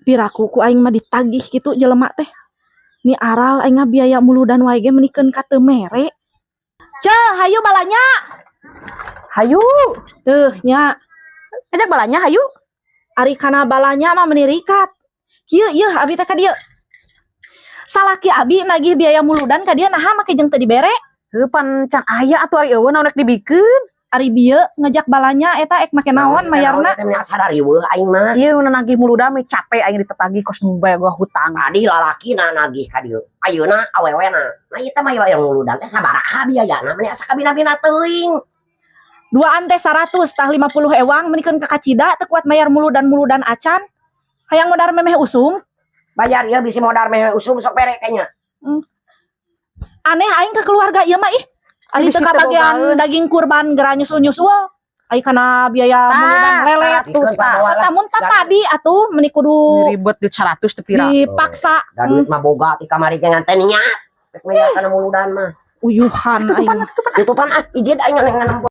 Piraku ku aing mah ditagih kitu jelema teh. Ni aral aing mah biaya muludan wae ge menikeun ka teu mere. Ce, hayu balanya. Hayu. Tuh nya. Ajak balanya hayu. Ari kana balanya mah meni rikat. Kieu ieu abi teh ka dieu. Salaki abi nagih biaya muludan ka dieu, naha make jeung teu dibere? Heuh, pan can aya atuh, ari euweuh naon rek dibikeun. Ari bieu ngajak balanya eta ek make naon mayarna? Teh meni asa riweuh aing mah. Ieu nu nagih muludan mah capek aing ditetagih kos nu bae gua hutang. Tadi lalakina nagih ka dieu. Ayeuna awewena. Nah, ieu teh mah bayar muludan teh sabaraha biayana, meni asa kabina-bina teuing. Duaan teh 100 tah 50 ewang menikeun ka kacida teu kuat mayar muludan-muludan acan. Hayang modar memeh usum. Bayar ieu bisi modar meh usum, sok bere kayaknya. Aneh aing ke keluarga ieu mah ih. Ari Bisi teu teu kabagian bogaeun. Daging kurban geura nyusul-nyusul. Ai kana biaya muludan lelet. 100 tah. Lamun tah tadi atuh meni kudu Ribet duit 100 teu pira. Dipaksa. Da duit mah boga ti kamari ge ngan teh niat. Rek mayar kana muludan mah. Uyuhan Tutupan aing. Tutupan. Tutupan ah, ijid aing ngan nempo.